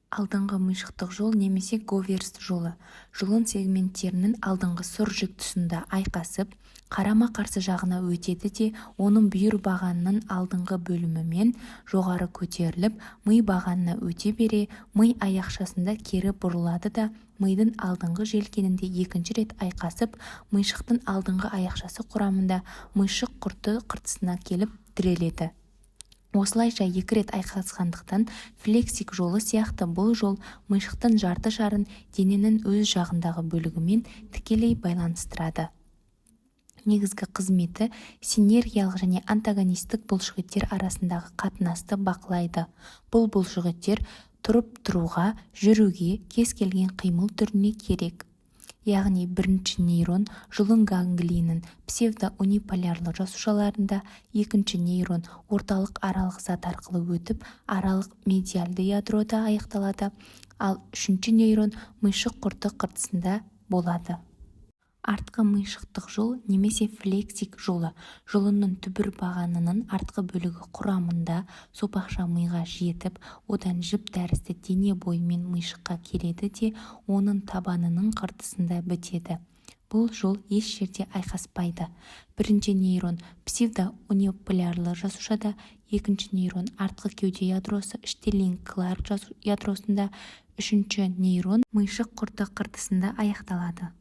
Алдыңғы мишықтық жол немесе Говерс жолы: жұлын сегменттерінің алдыңғы сұр жік тұсында айқасып, қарама-қарсы жағына өтеді де, оның бүйір бағанының алдыңғы бөлімімен жоғары көтеріліп, ми бағанына өте бере, ми аяқшасында кері бұрылады да, мидың алдыңғы желкенінде екінші рет айқасып, мишықтың алдыңғы аяқшасы құрамында мишық құрты қыртысына келіп тіреледі. Осылайша екі рет айқасқандықтан, флексик жолы сияқты, бұл жол мишықтың жарты шарын дененің өз жағындағы бөлігімен тікелей байланыстырады. Негізгі қызметі синергиялық және антагонистік бұлшықеттер арасындағы қатынасты бақылайды. Бұл бұлшықеттер тұрып тұруға, жүруге, кез келген қимыл түріне керек. Яғни бірінші нейрон жұлын ганглийінің псевдоуниполярлы жасушаларында, екінші нейрон орталық аралық зат арқылы өтіп, аралық медиальды ядрода аяқталады, ал үшінші нейрон мишық құрты қыртысында болады. Артқы мишықтық жол немесе флексик жолы: жұлынның түбір бағанының артқы бөлігі құрамында сопақша миға жетіп, одан жіп тәрізді дене бойымен мишыққа келеді де, оның табанының қыртысында бітеді. Бұл жол еш жерде айқаспайды. Бірінші нейрон псевдоуниполярлы жасушада, екінші нейрон артқы кеуде ядросы Штеллинг-Кларк ядросында, үшінші нейрон мишық құрты қыртысында аяқталады.